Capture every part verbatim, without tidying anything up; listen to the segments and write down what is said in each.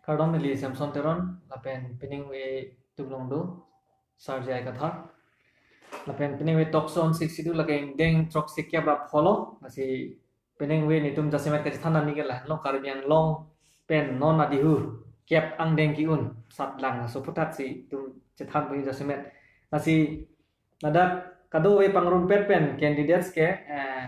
Kardom, neli Samson Teron, lapen pining ave atum along do, Sarjai Kathar. Lapen pining ave talk show on sixty-two, lake ingdeng throksi kep ra pholo, lasi pining ave netum jasemet kachethan nangji ke lahenlo, Karbi Anglong pen non adihu kep angdeng ki-un, satlang aso aputhak si itum chethan ponji jasemet. Lasi ladak kadokave pangrumpet pen candidates ke, eh,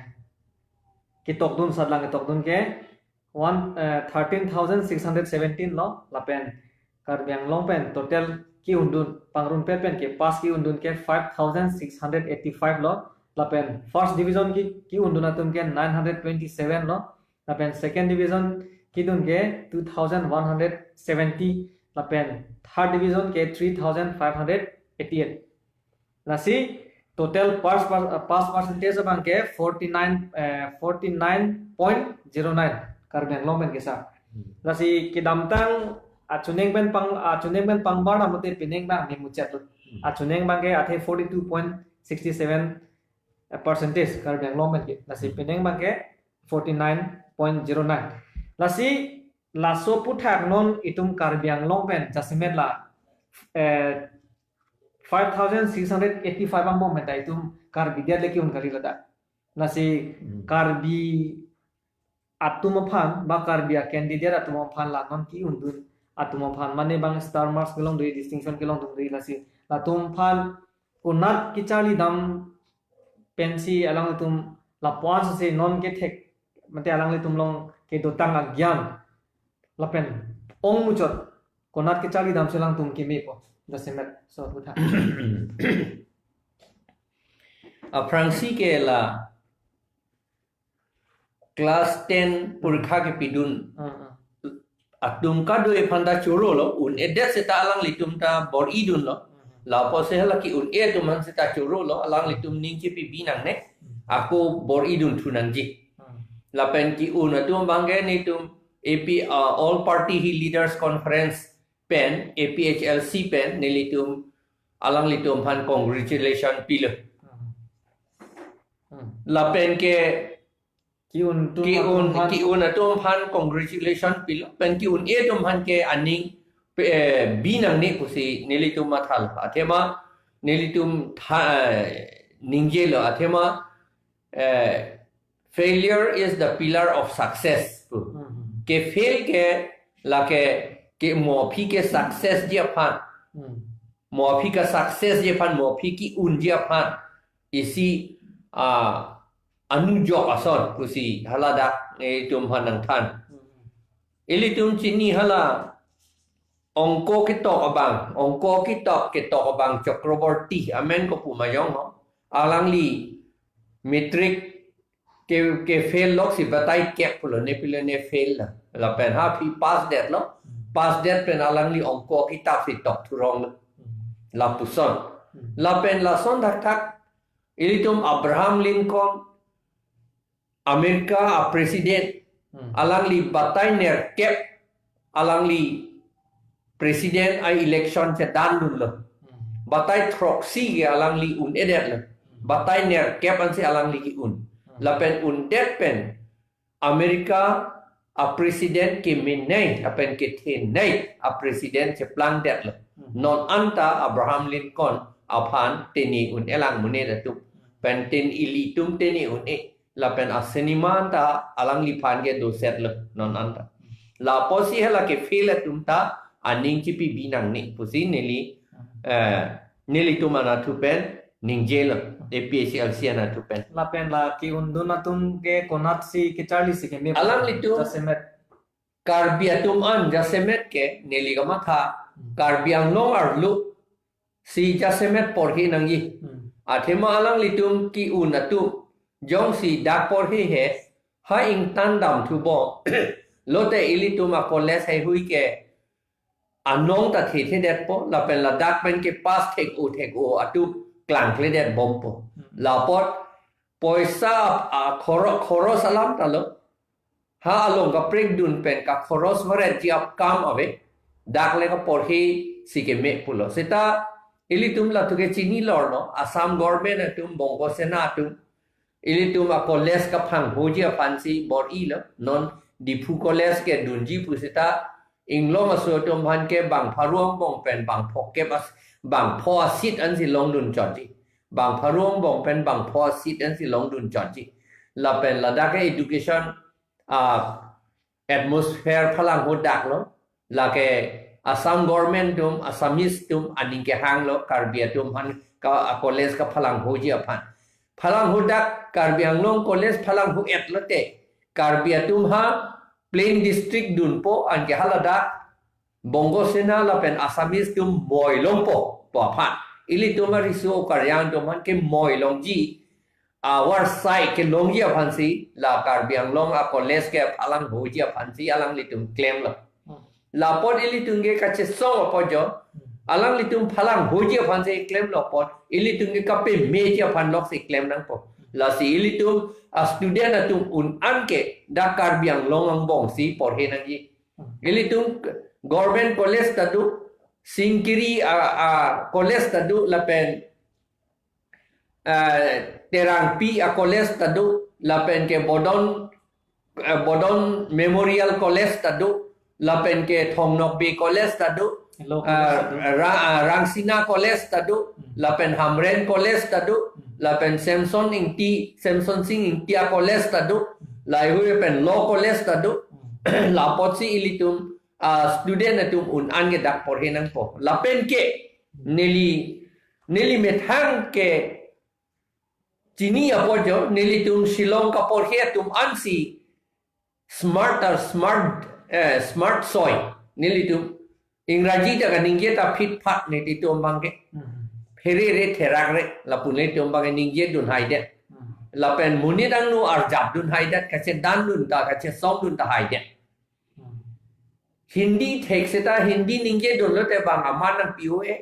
ketokdun, satlang ketokdun ke one, eh, thirteen thousand six hundred seventeen lo, lapen Karbi Anglong pen total ki-undun, pangrumpet pen ke pass ki-undun ke five thousand six hundred eighty-five lo, lapen first division ki, ki-undun atum ke nine hundred twenty-seven lo, lapen second division kidun ke two thousand one hundred seventy, lapen third division ke three thousand five hundred eighty-eight. Lasi total pass, pass, pass percentage abang ke forty-nine, eh, forty-nine point zero nine Karbi Anglong pen kesa. Hmm. Lasi kedamtang achuning pen pang, achuning pen pangbar na mate pining abang memuchot lo. Hmm. Achuning abang ke athe forty-two point six seven percentage Karbi Anglong pen ke. Lasi, hmm, pining abang ke forty-nine point zero nine. Lasi laso aputhak non itum Karbi Anglong pen jasemet la, eh, five thousand six hundred eighty-five angbong pen ta itum Karbi adet le ki-un kali ladak. Lasi, hmm, Karbi atum aphan, ba Karbi a-candidate atum aphan la non ki-undun atum aphan, mane bang star marks kelong do, distinction kelong do, lasi latum aphan konat kecharlidam pensi alanglitum lapuan si non kethek, mate alanglitum along kedotang agyan lapen ongmuchot konat kecharlidam si alangtum kemepo, jasemet so aputhak. Aphrangsi ke la class ten porikha kepidun, hmm, hmm, atum kadokave aphan ta choro lo, un-edet seta alanglitum ta bor-idun lo. Hmm. Lapusi hala ki-un-e atum aphan seta choro lo, alanglitum ning chepibi nangne, hmm, ako bor-idun thu nangji. Hmm. Lapen ki-un atum abang ke netum A P, uh, All Party Hill Leaders Conference pen, A P H L C pen, nelitum alanglitum aphan congratulation pilo. Hmm. Hmm. Lapen ke ki-un atum, ki-un, atum aphan, ki-un atum aphan congratulation pilo. Pen ki-un-e atum aphan ke aning pe-, eh, bi nangne pusi nelitum mathalo. Athema nelitum tha-, eh, ningjelo. Athema, eh, failure is the pillar of success. Hmm. Ke-fail ke lake ke mo aphi ke-success ji aphan. Hmm. Mo aphi ke-success ji aphan, mo aphi ki-unji aphan isi, ah, anujok ason pusi haladak, eh, itum aphan nangthan. Hmm. Ilitum chini hala ongko ketok abang, ongko ketok, ketok abang Chakraborty amen ko pu ma jong ho. Alangli matric ke, ke-fail lok si batai kep pulo, ne pilo ne fail lo. Lapen ha aphi pass detlo, pass det pen alangli ongko kitap si tok thurong lo. Hmm. Lapuson. Hmm. Lapen lason thakthak ilitum Abraham Lincoln, America a-president, hmm, alangli batai nerkep alangli president a-election chedandunlo. Hmm. Batai throksi ke alangli un-edetlo. Hmm. Batai nerkep ansi alangli ki-un. Hmm. Lapen undet pen America a-president kemenei, lapen kethenei a-president cheplangdetlo. Hmm. Non anta Abraham Lincoln aphan teni un-elang monit atum. Pen ten ilitum teni un-e. Lapen asinema anta alangliphan ke dosetlo non anta. Lapusi hala ke-fail atum ta aning chepibi nangne pusi neli, eh, nelitum anatthu pen ningjelo, A P H L C anatthu pen. Lapen la ki-undun atum ke konatsi kecharli si keme? Alanglitum jasemet Karbi atum an jasemet ke neli kamatha, hmm, Karbi Anglong arlo si jasemet porhi nangji. Hmm. Athema alanglitum ki-un atum jongsi dak porhi he, ha ingtandam thubom. Lote ilitum a-college heihui ke anong ta thethedetpo, lapen ladak pen ke-pass thek-o thek-o atum klangkledetbompo. Hmm. Lapot poisa a khoro-, khoros alam ta lo. Ha along kaprekdun pen kakhoros varetji akam ave. Dak le kaporhi si keme pulo. Seta ilitum latum ke chini lor no, Assam government atum, Bongo Sena atum, ilitum a-college kaphanghoji aphansi bor-ilo. Non Diphu College kedunji pu seta Inglong aso atum aphan ke bang pharo angbong pen bang phokep as, bang pho a-seat ansi longdun chotji. Bang pharo angbong pen bang pho a-seat ansi longdun chotji. Lapen ladak ke education, ah, atmosphere phalangho dak lo. Lake Assam government atum, Assamese atum aning kehang lo, Karbi atum aphan ka, a college kaphalanghoji aphan. Phalangho dak Karbi Anglong college phalangho-et lote, Karbi atum ha plain district dunpo, anke haladak Bongo Sena lapen Assamese atum moi longpo pu aphan. Ilitum ariso Karbi atum aphan ke moi longji, our side kelongji aphansi, la Karbi Anglong a college kephalanghoji aphansi alanglitum klemlo. Hmm. Lapot ilitum ke kachesong apot jo, Hmm. alanglitum phalanghoji aphansi klemlo apot, ilitum ke kapemeji aphan loksi klem nangpo. Lasi ilitum a student atum un-an ke dak Karbi Anglong angbongsi porhe nangji. Hmm. Ilitum government college ta do, Singkiri a, a college ta do, lapen eh, Terangpi a college ta do, lapen ke Bodon, eh, Bodon Memorial College ta do, lapen ke Thong Nokbe College ta do, Law eh, College ta do. Ra-, ah, Rangsina College ta do, Hmm. lapen Hamren College ta do, Hmm. lapen Samson Ingti, Samson Sing Ingti a college ta do, Hmm. lahai pen Law College ta do, Hmm. lapotsi ilitum, ah, student atum un-an ke dak porhe nangpo. Lapen ke, neli, neli methang ke chini apot jo, nelitum Shillong kaporhe atum ansi smart, ah, smart, eh, smart soi. Nelitum Ingraji ta kaningje ta phit phat nelitum abang ke. Hmm. Pherere therakre, lapu nelitum abang ke ningjedun haidet. Hmm. Lapen monit angno arjapdun haidet, kachedandun ta, kachesongdun ta haidet. Hmm. Hindi thek seta Hindi ningjedun lote bang aman nangpi-o-e.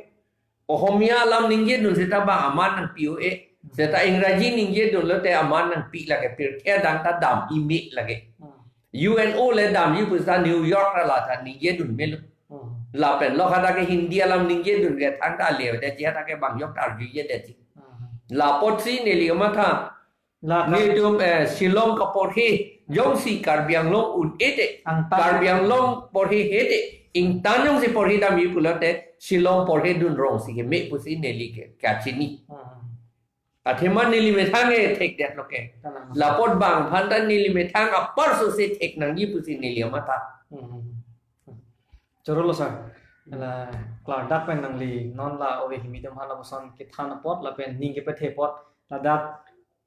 Ohomia alam ningjedun seta bang aman nangpi-o-e. Seta Ingraji ningjedun lote aman nangpi lake, pirthe adang ta dam-i me lake. Hmm. U N O le damji pu seta New York ra la ta ningjedun melo. Hmm. Lapen lo hadak ke Hindi alam ningjedun ke thangta le de ji hadak ke bang yok ta arjujedetji. Hmm. Lapotsi neli matha La ka- nelitum, eh, Shillong kaporhe jongsi Karbi Anglong un-ete, Angtan. Karbi Anglong porhe hete, ingtan jongsi porhe damji pulote Shillong porhedun rongsi keme pusi neli ke kachini. Hmm. Athema neli methang ke thekdet lo ke. Kalang. Lapot bang aphan ta neli methang apar so se thek nangji pusi neli amatha. Hmm. Chorolo sir. La klardak pen nangli non la ove himi atum hala boson kethan apot lapen ning kepathe apot ladak,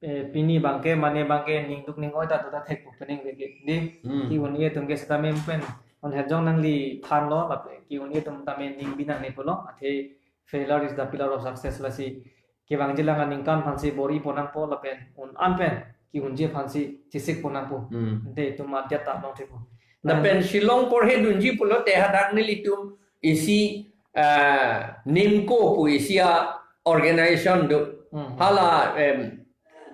eh, pini abang ke mane abang ke ningduk ning-oi ta do ta thekpo pening ke di. Hmm. Ki-un-e atum ke sitame pen on hejong nangli thanlo lapen ki-un-e atum tame ning binang ne pulo, athe failure is the pillar of success, lasi kevangjilang aningkan aphansi bor-ipo nangpo lapen un-an pen ki-unji aphansi chesikpo nangpo. Hmm. Ante itum adia ta long thepo. Lapen Shillong porhedunji pulote hadak nelitum isi, ah, NIMCO pu isi a-organization do. Hmm. Hala, em,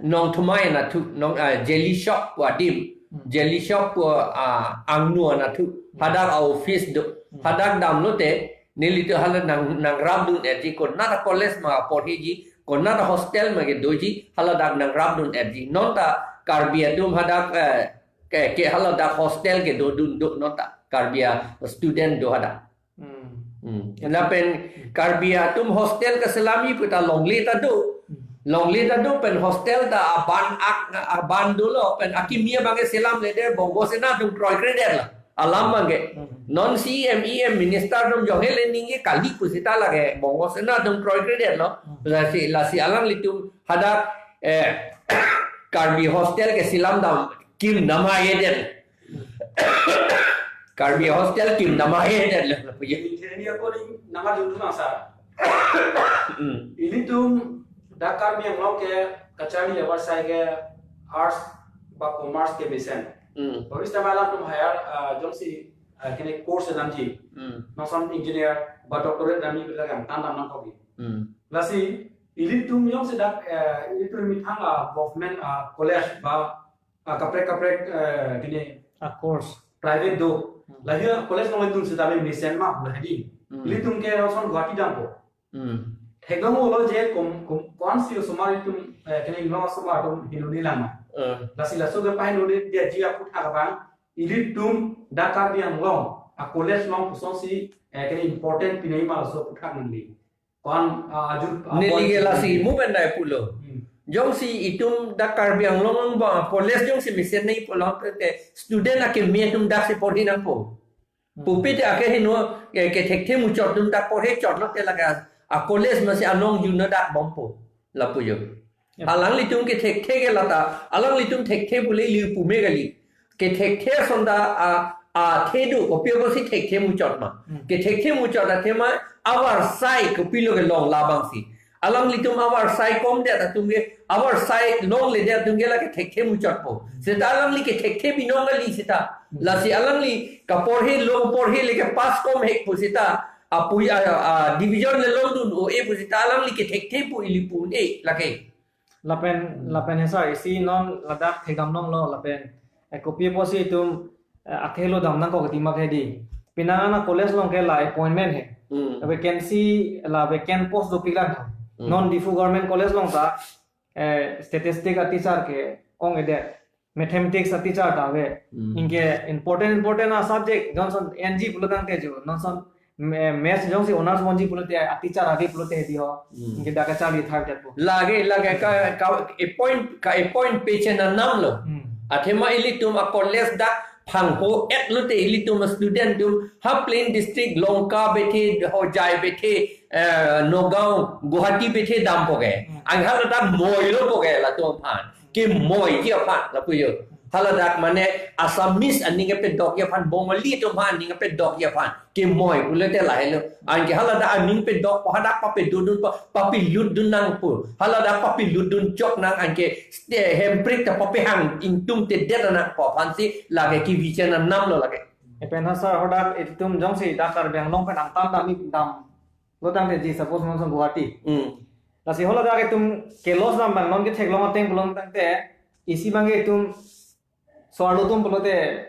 Nongthymmai anatthu, nong, ah, Jelly Shop pu adim. Hmm. Jelly Shop pu, ah, angno anatthu. Hmm. Hadak a-office do. Hmm. Hadak damlote nelitum hala nang, nangrapdun-etji, konat a-college ma porhiji, konat a-hostel ma kedoji, haladak nangrapdun-etji. Non ta Karbi atum hadak, eh, ke, ke haladak hostel kedodun do non ta. Karbi a-student do hadak. Hmm. Hmm. Lapen Karbi atum hostel keselamji puta longle ta do. Hmm. Longle ta do pen hostel ta aban ak, aban dolo pen akimi abang ke selamledet, Bongo Sena atum kroikredet la. Alam abang ke. Hmm. Non C M, E M, minister atum jong hele ningje kali pusita lake Bongo Sena atum kroikredetlo. Hmm. Lasi, lasi alanglitum hadak, eh, Karbi hostel keselam dam, kim dam haihedet. Karbi hostel kim dam haihedet le. Ini ako ning nama dulu nang sa. Hmm. Ilitum dak Karbi Anglong ke kachari level sai ke arts ba commerce kemesen. Hmm. Baris tema alanglitum higher, ah, jongsi, ah, kene course damji. Hmm. Nangson engineer ba doctorate damji pila kan tan dam nangkok. Hmm. Lasi ilitum jongsi dak, eh, ilitum methang, ah, government, ah, college ba, ah, kaprek kaprek, eh, kene a-course private do. Hmm. Lahai college nangledun sitame mesen ma lahai di. Hmm. Ilitum ke nangson Guwahati dampo. Hmm. Theklonglo je kom, kom, konsi osomar itum, eh, kene Inglong osomar atum hinone lang ma. Eh. Lasi laso ke pahinone detji aphuthak abang, ilitum dak Karbi Anglong a college along kosonsi, eh, kene important pinai ma laso aphuthak nangli. Kon, ah, ajut, ah, neli ke lasi mu pen dai pulo. Hmm. Jongsi itum dak Karbi Anglong angbong college jongsi mesen nangji pulo te student akeme atum daksi porhi nangpo. Hmm. Pupi te ake heno, eh, kethekthe muchot atum dak porhi chotlo te lake a college masi along jun dak bompo. Lapu jo. Yep. Alanglitum kethekthe ke lata, alanglitum thekthe pule ili pu me kali. Kethekthe ason ta a, athe do, kopi apotsi thekthe muchot ma. Hmm. Kethekthe muchot athe ma, avarsai kopilo kelong labangsi. Alanglitum avarsai komdet atum ke, avarsai longledet atum ke la kethekthe muchotpo. Seta alangli kethekthe binong kali seta. Hmm. Lasi alangli kaporhelo, porhile ke pass kom hek pu seta. Apui a, a, division le longdun o-e pu seta alangli kethekthe pu ili pu un-e lake. Lapen, lapen he sir, isi non ladak thekdam longlo lapen, eh, kopi apotsi itum, eh, akhelo dam nangkok tima ke di. Penang ana college along ke la appointment he. Hmm. Vacancy la vacant post dopik lang. Hmm. Non Diphu Government College along ta, eh, statistic a teacher ke ong-edet. Mathematics a teacher ta ave. Hmm. Anke important important a subject, jongsi N G pulo tangte jo, non son me-, maths jongsi honours bonji pulote a teacher ave pulote hedi ho. Hmm. Anke dak kacharli thar jatpo. Lake, lake ka, ka appoint, ka appoint pechen anam lo. Hmm. Athema ilitum a college dak phangho-et lote ilitum student atum ha plain district Lanka bethe, Hojai bethe, eh, Nagaon, Guwahati bethe dampo ke. Hmm. Anke hala dak moilo po ke latum aphan. Kemoiji aphan lapu jo. Haladak mane Assamese aning kepedokji aphan, Bengali atum aphan aning kepedokji aphan kemoi pulote lahelo. Anke haladak aning pedok, hadak papedodun pa, papilutdun nangpo. Haladak papilutdun chok nang anke ste hemprik ta papehang ingtungtedet nangpo aphansi lake kevision anam lo lake. Lapen ha sir, hadak itum jongsi dak Karbi Anglong pen angtan dam-i dam lo tangte ji, suppose non son Guwahati. Hmm. Lasi haladak itum ke-loss dam abang non ketheklong ateng pulo tangte isi abang ke itum so-arlo atum pulote,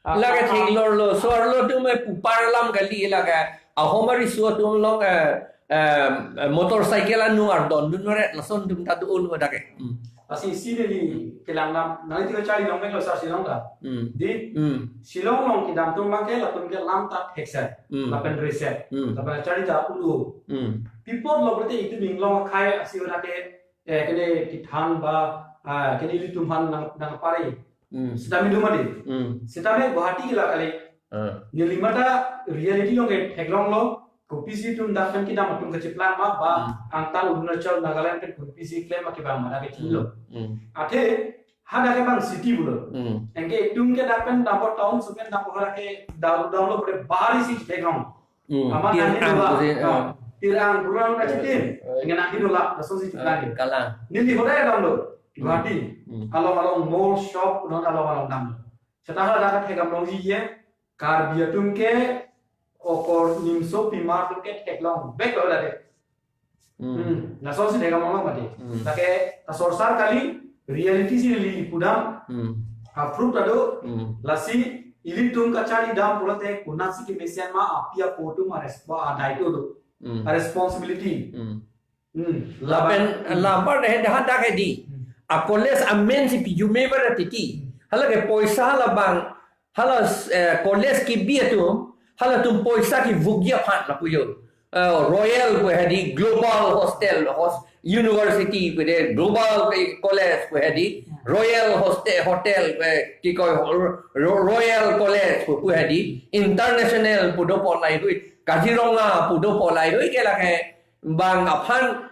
ah, lake ah, ah. Theklonglo, so-arlo atum e pupar alam kali lake. Ahom ariso atum along, eh, eh, motorcycle anu ardondun ore lason atum ta do-olo dak ke. Hmm. Lasi isi neli kelang nam, nangli ti kacharli longveklo sir Shillong ta. Hmm. Di, hmm, Shillong along kedam atum abang ke latum ke lam ta thekset, hmm, lapen reset, hmm, lapen charli ta ulu. Hmm. Pi apotlo pulote itum inglong akhei asi ora ke, eh, kene kethan ba, ah, kene ilitum aphan nang, nangpari. Hmm. Sitame do mati. Hmm. Sitame Guwahati ke la kali. Ah. Neli mata reality along ke theklonglo, kopisi itum dak pen kedam atum kacheplang ma ba, hmm, angtan Arunachal, Nagaland pen kopisi klem akebang ma dak ke chinglo. Hmm. Athe hadak ke abang city pulo. Hmm. Anke itum ke dak pen dampo town, so pen dampo hadak ke down, down lo pura bahari si theklong. Hmm. Amat tir nangji ang dola. Pusi, ah, ah. Tir ang kurang na chitin. Eh. Anke nangji dola, lasonsi, ah, cheplang. Kalang. Neli hodai damlo. Hmm. Guwahati. Hmm. Along along mall, shop, non along along damlo. Seta hadak ke thekdam longji ye, Karbi atum ke okor nimso pima atum ke theklongveklo dak ke. Hmm. Hmm. Lasonsi thekdam longlo mati. Hmm. Dak ke ta sorsar kali, reality si neli pudam. Hmm. Approve ta do. Hmm. Lasi ilitum kacharli dam pulote konatsi kemesen ma api apo atum a respo-, a daito do. Hmm. A responsibility. Hmm. Hmm. Lapen, lapen, hmm, lapen he dah dak ke di. Hmm. A college amen si pijume bara titi. Hmm. Hala ke poisa hala abang, hala, eh, college kebi atum, halatum poisa kevukji aphan lapu jo. Eh, Royal pu hedi, Global Hostel, hos-, University pu de, Global College pu hedi, hmm, Royal Hostel, Hotel pu, ki koi, Ro-, Ro-, Royal College pu, pu hedi, International pu dopo lahui, Kaziranga pu dopo lahui ke lake abang aphan,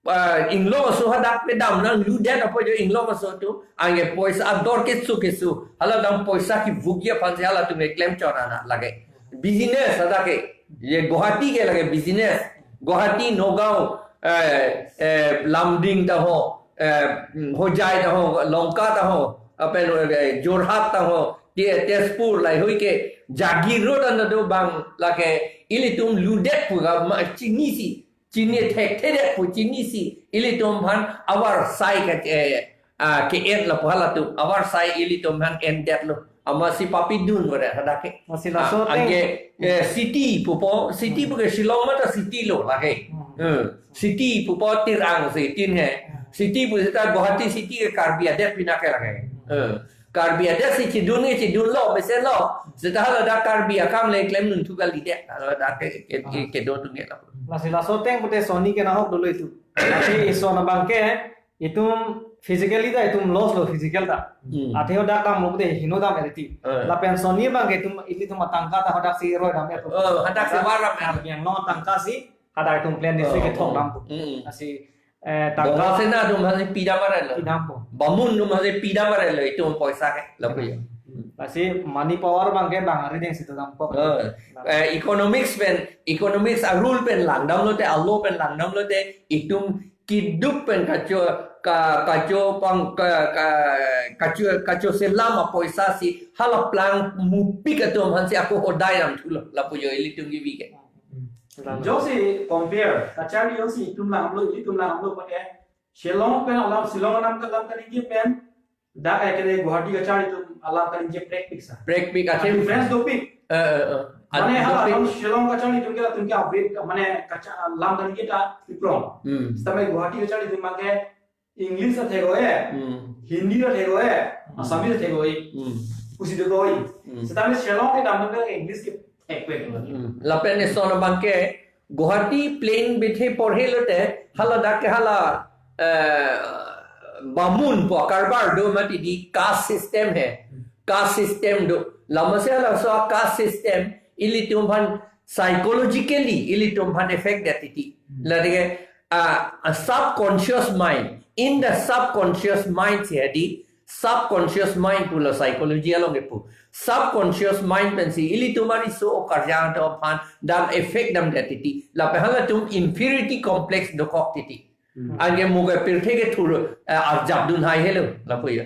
ah, inglong aso hadak pedam nangludet apo jo inglong aso atum, anke poisa ador keso keso, hala dam poisa kevukji aphansi halatum keklem chot ana lake. Business hadak ke, ye Guwahati ke lake business. Guwahati, Nagaon, eh, eh, Lumding ta ho, eh, Hojai ta ho, Lanka ta ho, lapen, eh, Jorhat ta ho, Te-, Tezpur lahui ke, Jagiro ta do abang lake, ilitum ludet pu ga ma chinisi. Chini thekthedet pu chinisi, ilitum aphan avarsai ke, eh, ah, ke-en lapu halatum, avarsai ilitum aphan endetlo. Amatsi papidun pada hadak ke. Amatsi laso, ah, ateng, anke, eh, city pupo, city, hmm, pu ke Shillong mata city lo lake. Hmm. Eh, city pupo tir angsi tin he. Hmm. City pu seta Guwahati city ke Karbi adet pina ke lake. Hmm. Eh. Karbi adet si chedun ke chedunlo, mesenlo. Seta haladak Karbi akam le klemdun thu kalidet. Haladak ke, ke, ke, kedo atum ke lapu. Lasi laso ateng pute Sony ke nahok dolo itum. Tapi ison abang ke, itum physically ta itum loss lo, physical ta. Hmm. Athe hadak damlo pute heno dam eriti. Eh. Lapen Sony abang ke itum, ilitum atangka ta hadak si roi dam ya tu. Oh, hadak si var dam ya. Yang no tangka si, hadak itum plan desi Oh, kethok oh. dam pu. Hmm. Lasi, eh, Bongso tangka Sena atum hasi pidam arelo. Pidam pu. Bamun atum hasi pidam arelo, itum poisa ke, lapu ya. Lasi money power abang ke bang ari deng situ dam kok. Oh. Eh, economics pen, economics a rule pen langdam lote, a law pen langdam lote, itum keduk pen kacho, ka, kacho pang, ka, ka, kacho, kachoselam apoisa si, hala plang mupik atum aphansi ako hodai dam thulo, lapu jo ilitum kebi ke. Jongsi compare, kacharli jongsi itum langlo, ilitum langlo pute, Shillong pen alam, Shillong alam kalam kaningje pen, dak ekene Guwahati kacharli atum alam kaningje prekpik sa. Prekpik A athe difference dopik. Eh, eh, eh. Mane Athe hala dopik. Alam Shillong kacharli atum ke latum ke upgrade ka, mane kacha-, alam kaningje ta piprong. Hmm. Sitame Guwahati kacharli atum abang ke English ta thek-o-e, Hmm. Hindi ta thek-o-e, Hmm. Assamese ta thek-o-e. Hmm. Pusi do-o-e. Hmm. Sitame Shillong kedam atum ke English ke thekpek. Hmm. Lapen ison abang ke Guwahati plain bithe porhe lote, haladak ke hala, eh, bamun pu karbar do mati di caste system he. Caste system do. Lama se halaso caste system ilitum aphan psychologically ilitum aphan effect det titi. Hmm. Lagi, ah, a subconscious mind. In the subconscious mind si hadi, subconscious mind pulo psychology along kepu. Subconscious mind pensi ilitum ariso okarjang atum aphan dam effect damdet titi. Lapen halatum inferiority complex dokok titi. Hmm. Anke moga pirthe kethur, eh, arjapdun hai helo, lapu ya.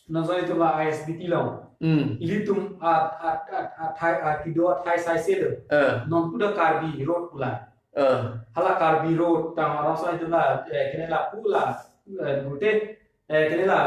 Non soni itum la I S B T along. Hmm. Ilitum a, a, a, athai, a, kedo athai saiselo. Eh. Non pu dak Karbi Road pu la. Eh. Hala Karbi Road, tang arong soni itum la, eh, kene lapu la, eh, gute, eh, kene la,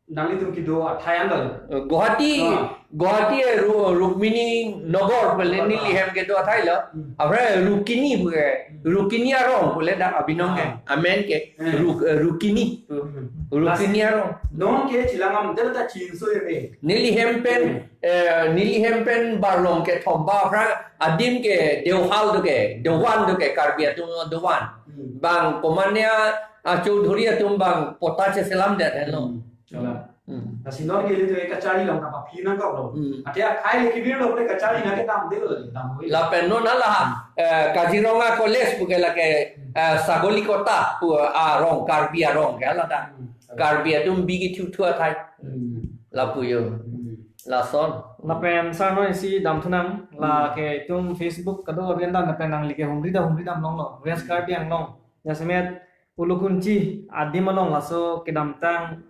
nanglitum kedo athai an lo. Eh, Guwahati, Ah. Guwahati, eh, Ru-, Rukmini Nagar pu le Nagar. Nelihem kedo athai lo. Hmm. Aphrang Rukini pu ke, Hmm. Rukini arong pu le dak abinong ke, Ah. amen ke, Hmm. Ruk-, eh, Rukini pu. Hmm. Rukini arong. Non ke chelang-am del ta chinso ye me. Nelihem pen, Hmm. eh, nelihem pen barlong kethom ba aphrang adim ke Dewhal do ke, Dewan do ke, Karbi atum Dewan. Hmm. Bang komatne a, a Chowdhury atum bang pota cheselamdet helo. Hmm. Chala. Hmm. Lasi non ke ilitum kacharli along kapaphi nangkok lo. Hmm. Athe akhai le kebir lo pute kacharli nang kedam de lo, dam lo. Lapen non hala, Hmm. eh, Kaziranga College pu ke lake, Hmm. eh, Sagolikota pu arong, Karbi arong ke hala ta. Hmm. Karbi atum bi kethuthu athai. Hmm. Lapu yo. Hmm. Lason. Lapen sar non isi damthunang, la Hmm. ke itum Facebook kado abian dan lapen nangli ke humri da humri dam longlo. West Karbi Anglong. Jasemet Ulukunchi adim along laso kedamtang,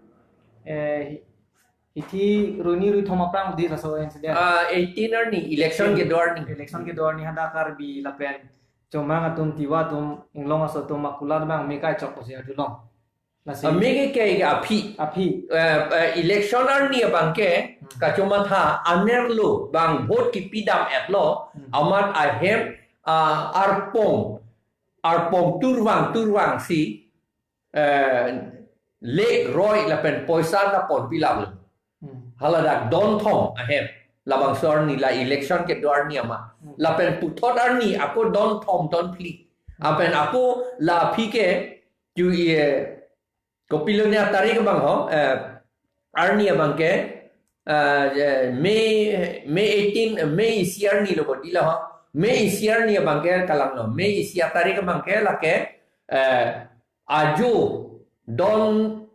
eh, hi-, hithi runi rui thom aphrang di laso incident. Ah, eighteen arni, election Hmm. kedo arni. Election kedo arni hadak Karbi lapen Chomang atum, Tiwa atum, Inglong aso atum, akulat abang me kai chok pusi arjulong. Lasi Ah, me ke kai ke aphi. Aphi. Eh, eh, election arni abang ke, Hmm. kachomatha anerlo bang vote kipidam-etlo, Hmm. amat ahem, ah, arpong, arpong turvang, turvang si, eh, lek roi lapen poisa ta ponpi laplo. Hmm. Haladak don thom ahem. Labangso arni la election kedo arni ama. Hmm. Lapen puthot arni ako don thom don phli. Lapen ako la aphi ke ju ye kopilo ne atarik abang ho, eh, arni abang ke, eh, eh, May, May eighteen, eh, May isi arni lo bodi la ho. May isi arni abang ke kalang lo. May isi atarik abang ke lake, eh, ajo don,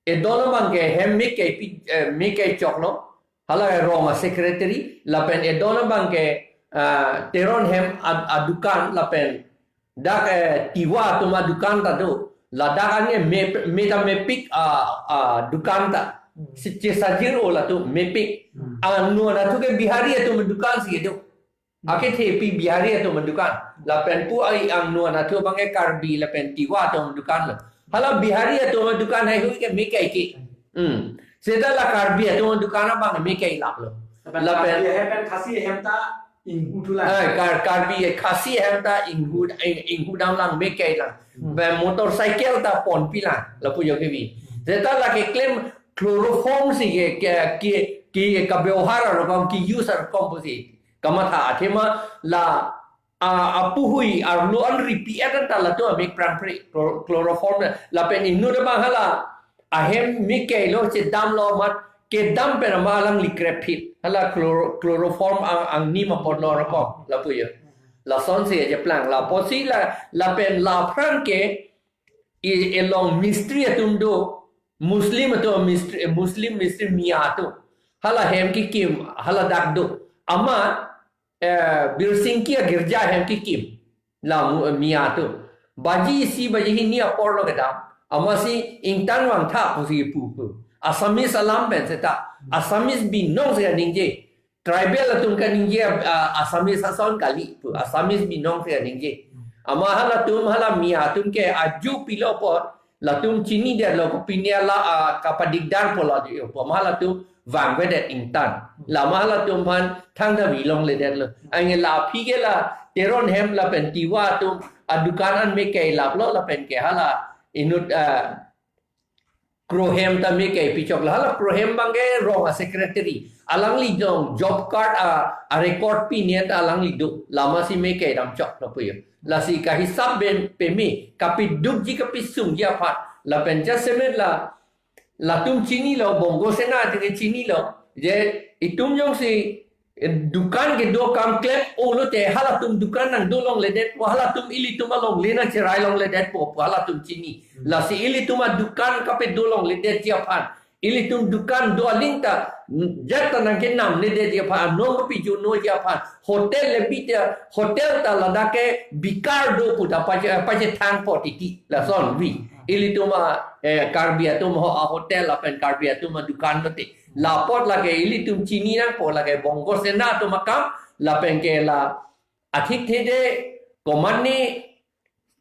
edon abang ke hem me kai pi, eh, me kai choklo. Hala rong a-secretary, lapen edon abang ke, ah, Teron hem a, adukan, lapen dak, eh, Tiwa atum adukan ta do. Ladak ange me, me ta mepik a, adukan ta. Hmm. Si chesajir-o latum mepik. Hmm. Angno anatthu ke Bihari atum adukan si do. Hmm. Akethe pi Bihari atum adukan. Lapen pu ai angno anatthu abang ke Karbi lapen Tiwa atum adukan lo. Hala Bihari atum adukan haihui ke me kai ke. Hmm. Seta la Karbi atum adukan abang me kai laplo. Lapen Lapen Karbi ahem pen Khasi ahem ta inghu thulang. Eh, Kar-, Karbi, eh, Khasi ahem ta inghu, ing-, inghu damlang, me kai lang. Hmm. Ba motorcycle ta ponpi lang, lapu jo kebi. Hmm. Seta la keklem chloroform si ke ke ke ke kabyawhar arokom, ke-use arokom pusi kamatha, athema la a apuhui arlo an ripi etan ta latum amik prangpre chlor- chloroform na. Lapen inut abang hala ahem mik kelo chedamlo amat kedam pen ama alangli krepphit. Hala chloro- chloroform ang angnim apotlo arokom lapu yo. Lasonsi ajeplang. Lapusi la lapen la aphrang ke i- elong mistri atum do, Muslim atum, mistri, Muslim mistri Miya atum. Hala hem kekim, hala dak do. Ama eh, Birsingki agirja hem kekim. La mu- Miya atum. Baji isi baji hini aporlo kedam. Amatsi ingtang vangtha pusi pu pu. Assamese alam pen seta. Assamese binong si kaningje. Tribal atum kaningje, ah, Assamese ason kali pu. Assamese binong si kaningje. Ama halatum hala Miya atum ke aju pilo apot latum chinidetlo, kopine la, ah, kapadikdar pulo di yo pu. Ama halatum vangvedet ingtang. La ama halatum aphan thangta vi longledetlo. Anke la aphi ke la Teron hem lapen Tiwa atum adukan an mik ke laplo lapen ke hala inut, ah, Krohem ta mik ke pichok la. Hala Krohem abang ke rong a-secretary. Alangli jong job card a, a-record pine ta alangli do. La amatsi mik ke damchoklo pu yo. Lasi kahisap pen peme, kapidukji kapisungji aphan. Lapen jasemet la latum chinilo, Bongo Sena ateng ke chinilo, je itum jongsi, eh, dukan kedo akam klem-o lote halatum dukan nangdo longledet pu, halatum ilitum alongle nangcherai longledet pu, pu halatum chini. Lasi ilitum adukan kapedo longledetji aphan, ilitum dukan do aling ta, jat ta nangkenamledetji aphan, anong kapijunoji aphan, hotel le bi ta, hotel ta ladak ke bikar do pu ta pache, pachethangpo titi, lason vi. Ilitum a, eh, Karbi atum ho a hotel lapen Karbi atum adukan lote. La apot lake ilitum chini nangpo, lake Bongo Sena atum akam, lapen ke la athik thede komatne,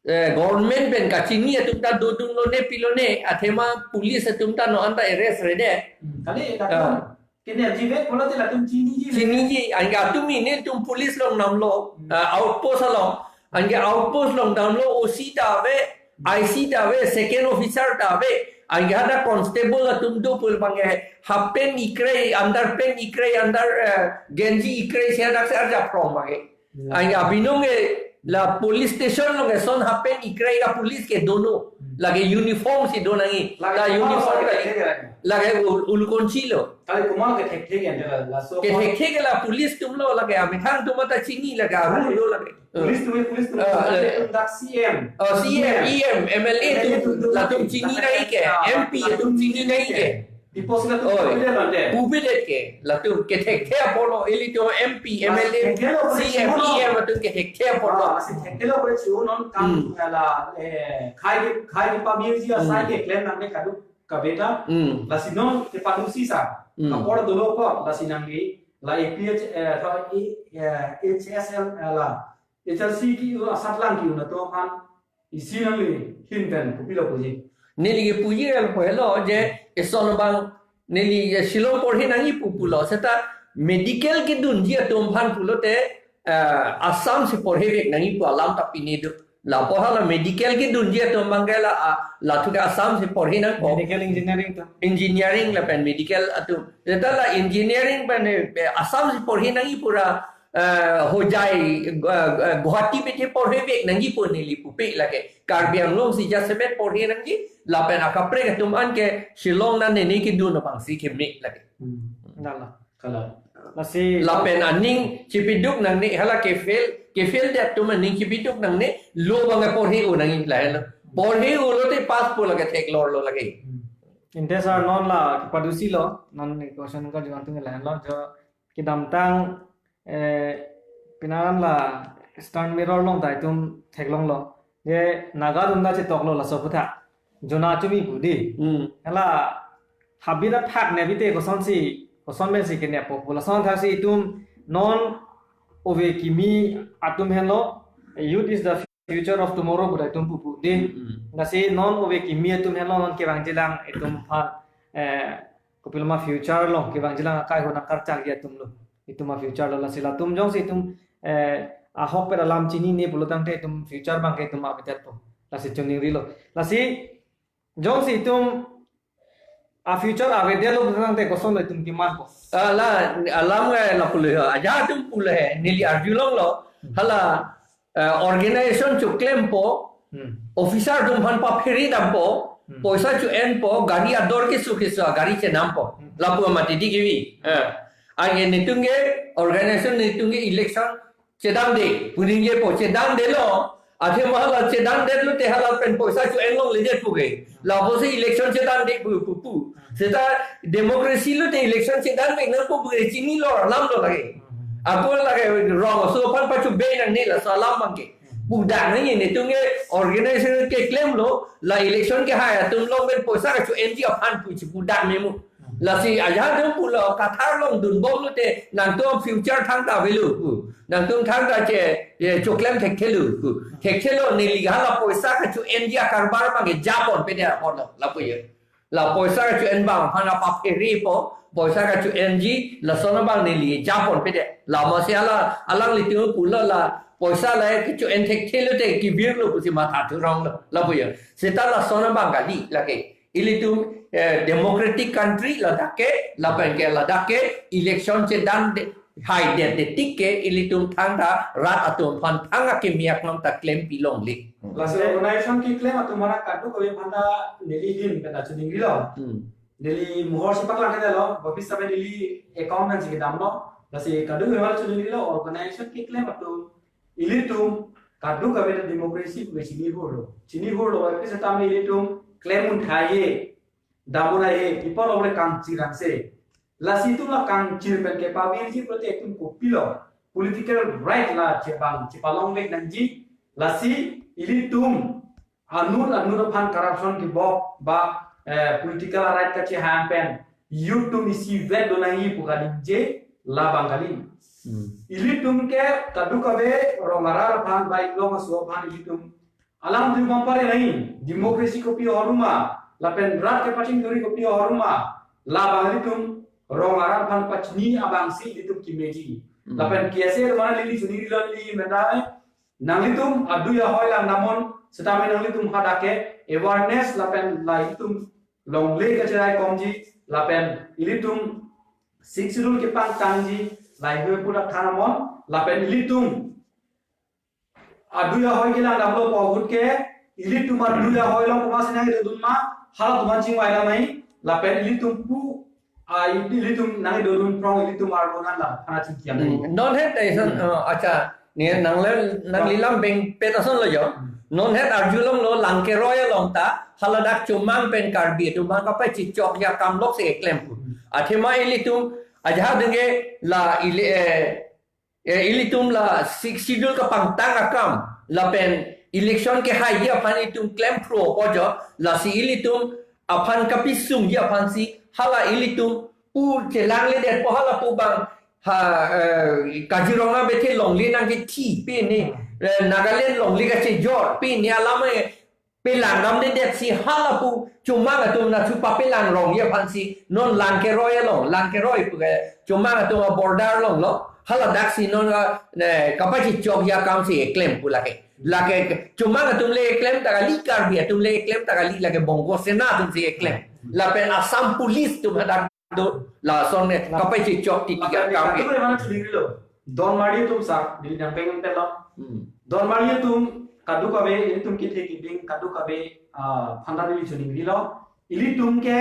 eh, government pen kachini atum ta dodunlone pilone, athema police atum ta no anta arrest rede. Hmm. Kali, ah, latum kene ajive pulote latum chiniji. Chiniji, anke atum ine tum police along damlo, hmm, ah, outpost along. Anke outpost along damlo, O C ta ave, I C ta ave, second officer ta ave. Anke hadak constable atum do pu abang ke half pant ikrei, under pant ikrei, under, eh, genji ikrei si hadak si arjap rong abang ke. Hmm. Anke abinong ke la police station along eson half pant ikrei ka police ke dono. Hmm. Lake uniform si do nangji. Lake la komat uniform ke, ke, ke, lake ul- ulukonchilo. Kali komat ke thekthek ya, la, laso kethekthe ke la police atumlo, lake amethang atum ta chini, lake aru lo lake. Police atum, police atum. Ah, lake eh, atum dak C M. Oh, C M, E M, M L A atum, M L A atum, atum, latum chini nangji ke, ah, M P atum chini nangji ke. Di pos latum. Oi. Pubedet lo de. Pubedet ke, latum kethekthe apotlo, ilitum M P, M L A, mas thekthe lo, C M, pubedet lo. E M atum kethekthe apotlo. Ah, mas thekthe lo, pubedet lo, non kam, hmm, la, eh, khei, khei pamirji asai, hmm, keklem nangne kaduk kave ta. Hmm. Lasi non kepadusi sa. Hmm. Apor dolo ko, lasi nangji, la A P H, eh, eh, H S L, eh, la H L C ke-o asatlang ke-o atum aphan isi nangli ahin pen kopilo puji? Neli kepuji el po helo je eson abang neli, eh, Shillong porhi nangji pu pulo. Seta medical kedunji atum aphan pulote, eh, Assam si porhivek nangji pu alam ta pine do. Lapu hala medical kedunji atum abang ke la, ah, latum ke Assam si porhi nangpo. Medical engineering ta. Engineering lapen medical atum. Seta la engineering pen, eh, Assam si porhi nangji pura, eh, Hojai, eh, eh, Guwahati pen porhivek nangji pu neli pupe lake. Karbi Anglong si jasemet porhi nangji, lapen akaprek atum an ke Shillong nangji kedun abang si keme lake. Hmm. Nala. Kalau. Lasi lapen aning chipiduk nangne, hala ke-fail, ke-fail det atum aning chipiduk nangne, lo abang porhi un nangji lahelo. Porhi un lote pass po lake theklorlo lake. Hmm. Inte sir, non la kepadusi lo, non question ka juan tung lahelo, jo kedamtang, eh, penang la Eastern Mirror along ta itum theklonglo. Je Naga atum ta chetoklo laso aphuthak. Jona chumi pu di. Hmm. Hala habit aphak ne bite kosonsi, koson pensi kenepo pu. Lason athak si itum non ove kimi atum henlo, youth is the future of tomorrow pu ta itum pupu di. Hmm. Lasi non ove kimi atum henlo non kevangjilang itum aphan, eh, kopiloma future along kevangjilang akai ho nangkarchakji atumlo. Itum a-future lo, lasi latum jongsi itum, eh, ahokpet alam chinine pulo tangte itum future abang ke itum avedetpo. Lasi chuningrilo. Lasi jongsi itum A future avedetlo pu tangte koson lo itum kemanpo? Ah, la, alam ngai lapulo ho. Ajahak atum pulo he, neli arjulonglo. Hala, eh, organization choklempo, Hmm. officer atum aphan paphere dampo, Hmm. poisa cho-enpo, gari ador keso keso, gari chenampo. Hmm. Lapu mati di kivi. Eh. Anke netum ke organization, netum ke election chedamde, pu ningjepo, chedamdelo. Athema hala chedamdetlote hala pen poisa cho-en longledet pu ke. Lapusi election chedamde pu, pu, pu. Seta democracy lote election chedamde nangpo pu ke chinilo alam lo lake. Ako lake rong aso aphan pachobe nangne laso alam abang ke. Pu dak nangji netum ke organization keklemlo, la election kehai atum along pen poisa kacho-enji aphan pu chipu dak nemu. Lasi ajahak atum pulo Kathar along dunbomlote nangtum future thangta avelo pu. Nangtum thangta che, ye, choklem thekthelo pu. Thekthelo, neli hala poisa kacho-enji akarbar abang ke japonpedet apotlo, lapu ye. La poisa kacho-en abang aphan apapherepo, poisa kacho-enji, lason abang neli japonpedet. Lapusi hala, alanglitum pulo la poisa la kacho-en thekthelote kevirlo pusi matha thuronglo, lapu ye. Seta lason abang kali lake. Ilitum, eh, democratic country ladak ke, lapen ke ladak ke election chedamde, haidet detik ke ilitum thangta rat atum aphan thang akimi aklam ta klempi longle. Lasi organization keklem atum aphan kadokave aphanta neli ahin pen ta choningrilo. Hmm. Neli mohor si paklangkledetlo, office sabe neli account nangsi kedamlo. Lasi kadokave aphan choningrilo, organization keklem atum ilitum kadokave ta democracy pu chinihurlo. Chinihurlo, office setame ilitum klem un thai he, dam un thai he, people of the kangchir angse. Lasi itum la kangchir pen kepavirji pulote itum kopilo political right la chebang chepalongvek nangji. Lasi ilitum anut anut aphan corruption kebok ba, eh, political right kachehang pen youth atum isivet do nangji pu kaningje labang kali. Hmm. Ilitum ke kadokave rong arat aphan ba inglong aso aphan ilitum alam adim pampare nangji, democracy kopi ahormu ma, lapen rat kepachingthurji kopi ahormu ma, labang ilitum rong arat aphan pachini abangsi ilitum kemeji. Hmm. Lapen K S A atum aphan neli choningrilo, neli mendai, nanglitum adui ahoi langdamnon, setame nanglitum hadak ke awareness lapen la ilitum longle kacherai komji, lapen ilitum Sixth Schedule kepangtangji, lahei hui pudak thanamnon, lapen ilitum adui ahoi kelangdamlo pu ahut ke, ilitum adui ahoi along komatsi nangdodun ma, halatum aphan chingvai nang nai, lapen ilitum pu, ah, ilitum nangdodun prong ilitum arlo nang la, hana chingkiam. Hmm. Non het ta ison, Hmm. eh, acha, ne nangli, nangli lam beng pet asonlo jo. Hmm. Non het arjulonglo Langkeroi along ta, haladak chomang pen Karbi atum aphan kapachechokji akam loksi keklem. Hmm. Athema ilitum, ajahak atum ke la ili, eh, Eh, ilitum la Sixth Schedule kapangtang akam, lapen election kehaiji aphan itum klemphropo jo, lasi ilitum aphan kapisungji aphansi, hala ilitum pu chelangledetpo hala pu abang, ha, eh, Kaziranga bethe longle nangkethi pine, eh, Nagaland longle kachejor pine alam, eh, pelangdamdedetsi hala pu chomang atum nangthu papelangrongji aphansi non Langkeroi along, Langkeroi pu ke chomang atum a-border alonglo, haladaksi non, eh, kapachechokji akamsi keklem pu lake. Lake chomang atum le keklem ta kali, Karbi atum le keklem ta kali, lake Bongo Sena atumsi keklem. Lapen Assam Police atum hadak do, lason ne kapachechok titi akam ke. Kadokave aphan choningrilo. Don marli atum sa, neli nangpeng pelo. Hmm. Don marli atum kadokave, ilitum kethe kiding kadokave, ah, aphanta neli choningrilo. Ilitum ke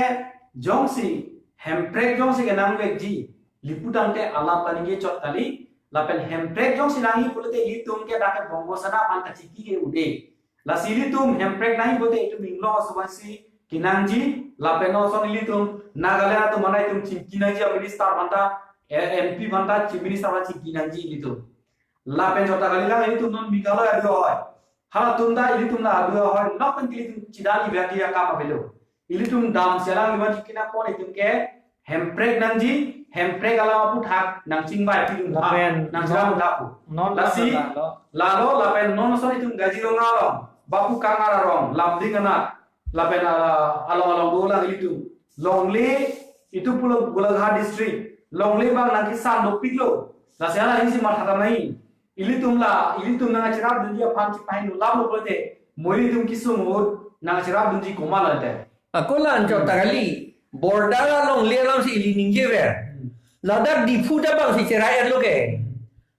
jongsi, hemprek jongsi kenangvekji, lapu tangte alam kaningje chot kali, lapen hemprek jongsi nangji pulote ilitum ke dak ke Bongo Sena aphan kachiki ke ude. Lasi ilitum hemprek nangji pulote itum inglong aso aphansi kenangji, lapen non ason ilitum Nagaland atum aphan itum chingki nangji a-minister aphanta, eh, M P aphanta, chief minister aphan chingki nangji ilitum. Lapen chot ta kalilang ilitum non Meghalaya adui ahoi. Halatum ta ilitum la adui ahoi, nok pen ilitum chidani bhati akam avelo. Ilitum dam selang lima chikina pon itum ke hemprek nangji, hemprek alam aphuthak nangchingvai pidun tha, Lapen nangchingvai non, pidun tha pu. Non Lasi, lapen lalo. Lalo lapen non ason itum Kaziranga along, Bapukang arong, Lumding anat, lapen, ah, along along dolang ilitum. Longle itum pulo Golaghat district, longle abang nangkesan dopiklo. Lasi hala ahinsi matha tha nai. Ilitum la, ilitum nangcherapdunji aphan chipahingno lamlo pulote, mo ilitum kesung ahut nangcherapdunji komatlo te. Ako la anchot ta kali, Border alongle alam si ili ningjever. Hmm. Ladak Diphu ta bang si cherai-etlo ke. Hmm.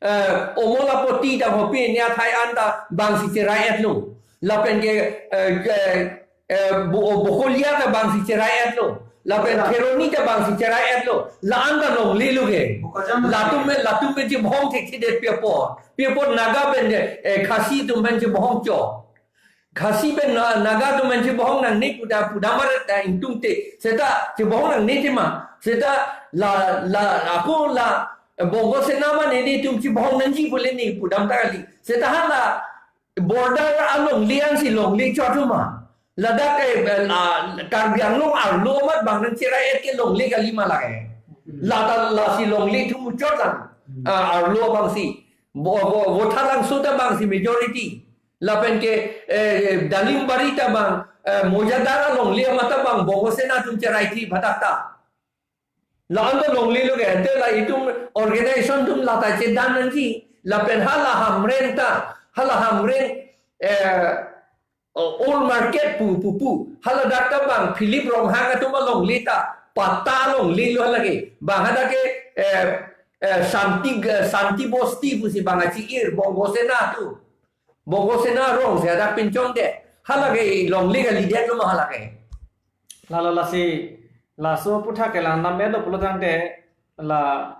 Eh, Omolapoti ta hopi nia thai an ta bang si cherai-etlo. Lapen ke, eh, eh, eh, Bo-, Bokolia ta bang si cherai-etlo. Lapen Bokolia. Kheroni ta bang si cherai-etlo. La-an ta longlelo ke. Bokajan. Latum pen, latum pen chebohong thekthedet pi apot. Pi apot Naga pen je, eh, Khasi atum pen chebohong chot. Khasi pen Na-, Naga atum pen chebohong nangne pu ta pudamar ta ingtungte. Seta chebohong nangne tema. Seta la, la, ako la, Bongo Sena mane nelitum chebohong nangji pu le ne pudam ta kali. Seta hala border alongle an si longle chot atum ma. Ladak ke, eh, la, Karbi Anglong arlo amat bang nangcherai-et ke longle kali ma lake. Hmm. La ta lasi longle atum chot lang. Hmm. Ah, arlo bang si. Bo, bo, Vothatlangso ta bang si majority. Lapen ke, eh, Dalimbari ta bang, eh, Mojadar alongle amat ta bang, Bongo Sena atum cherai-et hadak ta. La-an ta longlelo ke, ante la itum organization atum la ta chedan nangji. Lapen hala Hamren ta, hala Hamren, eh, Old Market pu, pu, pu. Haladak ta bang, Philip Ronghang atum alongle ta, patta longlelo hala ke. Bang hadak ke, eh, eh, Shanti, eh, Shanti Bosti pusi bang achi-ir, Bongo Sena atum. Bongo Sena arong si hadak pinchongdet. Hala ke longle kalidetlo ma hala ke. Lalo lasi, laso aphuthak ke lang nam-etlo pulotangte la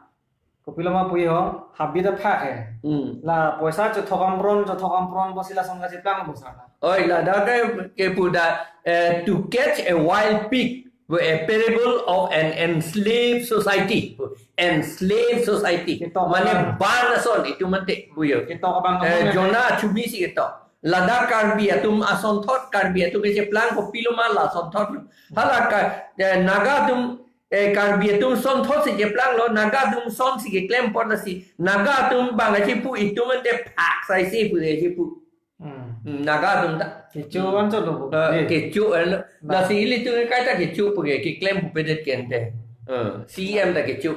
kopiloma puji ho, habit aphak he. Hmm. La poisa chothok ampron, chothok ampron pusi lason kacheplang pusi na. Oi, ladak ke, ke pu ta, eh, to catch a wild pig, a parable of an enslaved society. Enslaved society. Ketok mane abang. Ban ason itum ante, buyo. Ketok abang. Eh, abang. Jonah achumi si ketok. Ladak Karbi atum asonthot, Karbi atum kecheplang kopiloma lasonthot. Hala ka, eh, Naga atum, eh, Karbi atum sonthot si cheplanglo, Naga atum son si keklem pon lasi. Naga atum bang achipu itum ante phak sai si pu achipu. Hmm. Hmm, Naga atum ta. Kecho anchotlo pu. Eh, eh. Kecho, eh, lo. Nah. Lasi ilitum kaita kecho pu ke, keklem pu pedet ke ante. Eh, C E M ta kecho,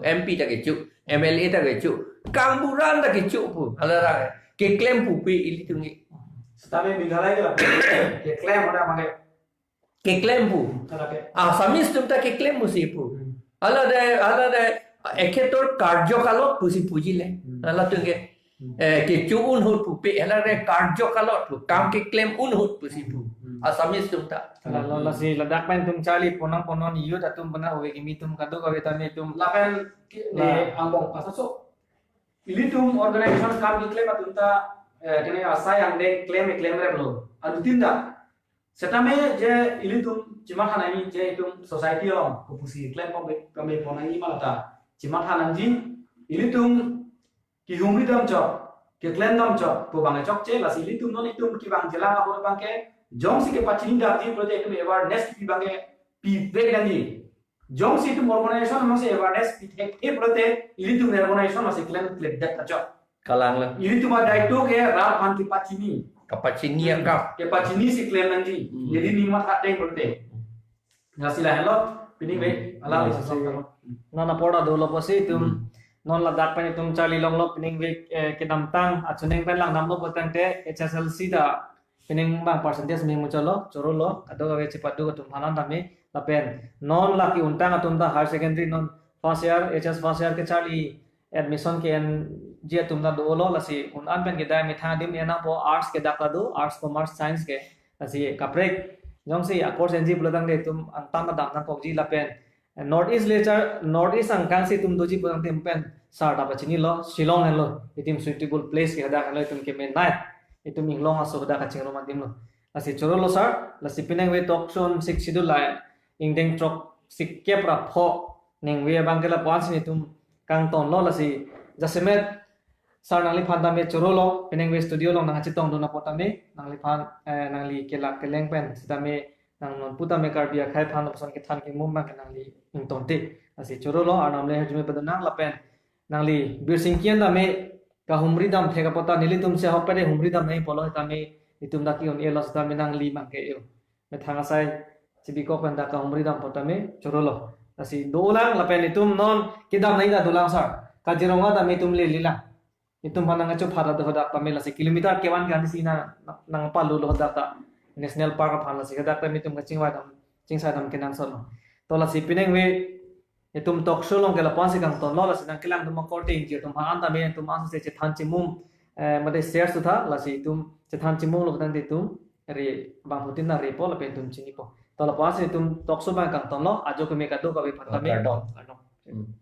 eh, M P ta kecho, M L A ta kecho. Kangburan ta kecho pu. Hala ra keklem pu pe ilitum ke. Setame Meghalaya ke la. Keklem ada pakai. Keklem pu. Ada ke. Assamese atum ta keklem pusi pu. Hmm. Hala de, hala de, ekhetor karjokalot pusi puji le. Hmm. Hala atum ke. Hmm. Eh, kecho un ahut pupe, hala re karjokalot pu, kam keklem un ahut pusi pu. Hmm. Assamese atum ta. Lalo, hmm, lasi ladak pen itum charli pon nangpo non youth atum pena ove kimi atum kadokave tame itum. Lapen ke, la, ne angbong pasaso. Ilitum organization kam keklem atum ta, eh, kene asai angdeng klem, klemreplo. Anutin ta. Setame je ilitum chematha nangji je itum society along kopusi klem pon be, pon be pon nangji ma la ta chematha nangji. Ilitum kehumri dam chot, keklem dam chot pu bang chokche, lasi ilitum non itum kevang jelang ahut abang ke jongsi kepachini damji pulote itum awareness pi abang ke pivek nangji. Jongsi itum organization masi awareness pi thekthe pulote ilitum organization masi klem klemdet ta chot. Kalang le. Ilitum adaito ke rat aphan kepachini. Kepachini, hmm, akam. Kepachini si klem nangji. Hmm. Jadi nimat ateng pulote. Lasi lahenlo, pining ve, hmm, alam, hmm, isi song tanglo. Non apor ta dolo pusi itum, hmm, non ladak pen itum charli longlo pining ve, eh, kedamtang, achuning pen langdamlo pulotangte, H S L C ta, pining bang percentage me muchotlo, chorolo, kadokave chepadu atum aphan an tame, lapen, non lake untang atum ta higher secondary non first year, H S first year kecharli, admission ke-enji atum ta dolo, lasi un an pen kedai methang adim en nangpo, arts ke dak ta do, arts, commerce, science ke, lasi kaprek jongsi a-course enji pulotangte itum angtan ta dam nangkokji lapen, eh, North East le char, North East angkang si itum doji pulotangte pen sar ta pachinilo, Shillong henlo, itum suitable place ke hadak henlo itum kemenei, itum inglong aso hadak kachingrum adim lo. Lasi chorolo sir, lasi pining ve tokchon sik sidu lai, ingdeng throk sik kep ra pho, ningve abang ke lapu-an si netum kangtonlo lasi jasemet sir nangliphan tame chorolo, pining ve studio along nangchetongdun apot tame, nangliphan, eh, nangli kelak keleng pen, sitame nang non pu tame Karbi akhei aphan lapuson kethan kemum abang ke nangli ingtonte. Lasi chorolo, Arnam le hirjume padonang lapen, nangli Birsingki an tame kahumri dam thek apot ta nelitum si ahok pede humri dam nangji pulo tame, itum dak ke-un-elo sitame nangli abang ke yo. Methang asai chibikok pen dak kahumri dam apot tame chorolo. Lasi dolang lapen itum non kedam nangji ta dolang sir. Kaziranga tame itum lelelang. Itum aphan nangchopha ta do hadak tame lasi kilometer kevan kan si nang, nangpalulo hadak ta. National Park aphan lasi hadak tame itum kachingvai dam, chingsai dam kenangsotlo. To lasi pineng ve itum talk show along ke lapu-an si kangtonlo, lasi nangkelang atum akorte ingjir atum aphan an tame itum an si chethan chimum, eh, mate share sutha, lasi itum chethan chimumlo tangte itum ri bang hutin na ripo lapen itum chinipo. To lapu-an si itum talk show abang kangtonlo, ajo keme kadokave aphan tame. Kardom. Kardom. Hmm.